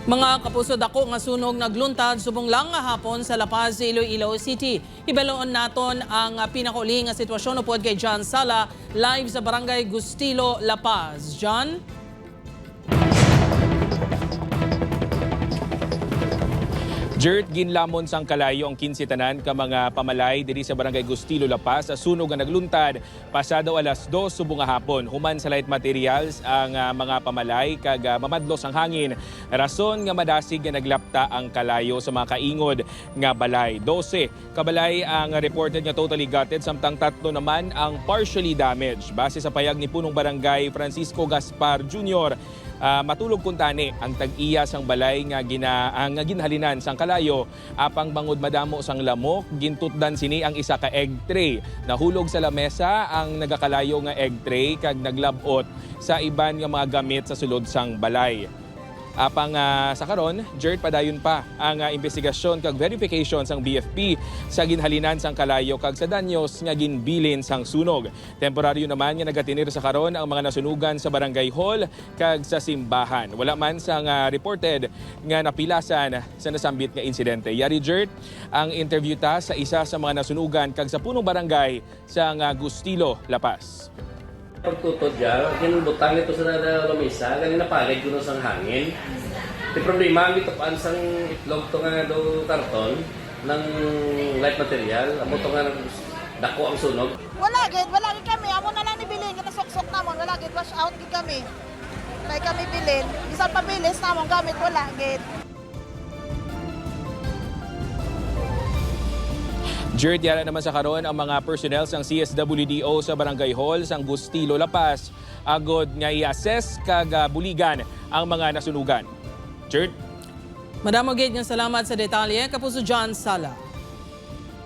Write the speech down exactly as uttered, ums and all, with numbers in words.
Mga kapuso, dako nga sunog nagluntad subong lang nga hapon sa La Paz, Iloilo City. Hibaluon naton ang, ah, pinakauli nga sitwasyon upod kay John Sala, live sa Barangay Gustilo, La Paz. John? Jert, ginlamon sang kalayo ang kinse tanan ka mga pamalay diri sa Barangay Gustilo, La Paz, sa sunog nga nagluntad pasado alas dos subong nga hapon. Human sa light materials ang, ah, mga pamalay kag, ah, mamadlos ang hangin, rason nga madasig nga naglapta ang kalayo sa mga kaingod nga balay. Dose ka balay ang reported nga totally gutted, samtang tatlo naman ang partially damaged. Base sa payag ni Punong Barangay Francisco Gaspar Junior, ah, matulog kuntani ang tag-iya sang balay nga gina-, ah, nga ginhalinan sang kalayo. Apang bangod madamo sang lamok, gintutdan sini ang isa ka egg tray. Nahulog sa lamesa ang nagakalayo nga egg tray kag naglab-ot sa iban nga mga gamit sa sulod sang balay. Apang, ah, sa karon, Jert, padayon pa ang, ah, investigasyon kag verification sang B F P sa ginhalinan sang kalayo kag sa danyos nga ginbilin sang sunog. Temporaryo naman nga nagatener sa karon ang mga nasunugan sa barangay hall kag sa simbahan. Wala man sang, ah, reported nga napilasan sa nasambit nga insidente. Yari, Jert, ang interview ta sa isa sa mga nasunugan kag sa punong barangay sa nga Gustilo, La Paz. Pagtutod dyan, ginbutang ito sa na-, lamesa, galing napalid ko sang hangin. Di problema, ang gitupan sang itlog to nga do karton, ng light material, amo to nga nag-, dako ang sunog. Wala gid, wala gid kami. Amo na lang ni bilin, kinasuksok namon, wala gid, wash out gid kami. Kay kami bilin, bisan pabilis namon gamit, wala gid. Jert, yara naman sa karon ang mga personnel sang C S W D O sa Barangay Hall sang Gustilo, La Paz, agod nga i-assess kag, ah, buligan ang mga nasunugan. Jert? Madamo gid nga salamat sa detalye, Kapuso John Sala.